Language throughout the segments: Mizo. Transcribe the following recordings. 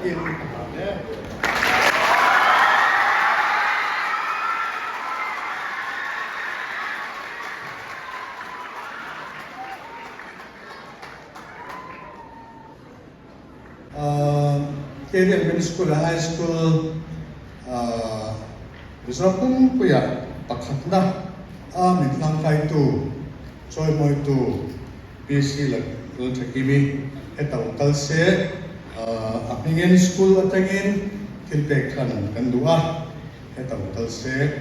takin ka hlan e. Area Middle School leh High School Mizoram pumpuia pakhatna a min hlangkaitu, chawimawitu PC Lalthakimi heta awm kal se, a hmingin school atangin thil pek hlan kan duh a, heta awm kal se.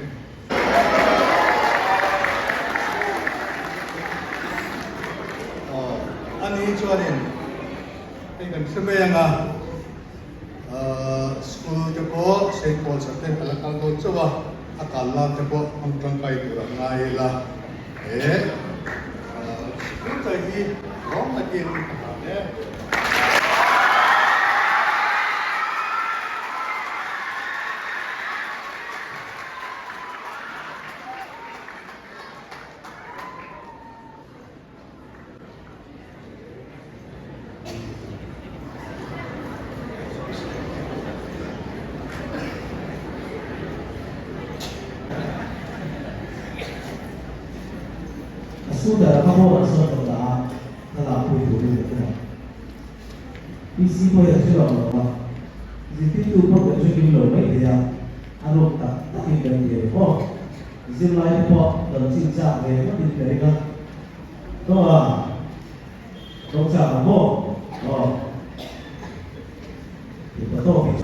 Aw, ani chuanin hei kan hre mai ang a, school te pawh Saint Paul's ah ten a la kal dawn chauh a, a kal lan te pawh hmang tangkai tur a ngai ila, he school te hi rawng takin ka hlan e. A scooter a ka hawlah sawn rawn dah a, ka lakpui turin ka ti a. PC pawh hi a hre lo lo a, zirtirtu pawh kan hre kim lo mai thei a, a ruk tak takin kan ti a ni maw? Zirlai te pawh kan chin chak ve ngawtin ka ring a, Tawng a, tawng chak ang maw? Aw, ti ta tawk hi.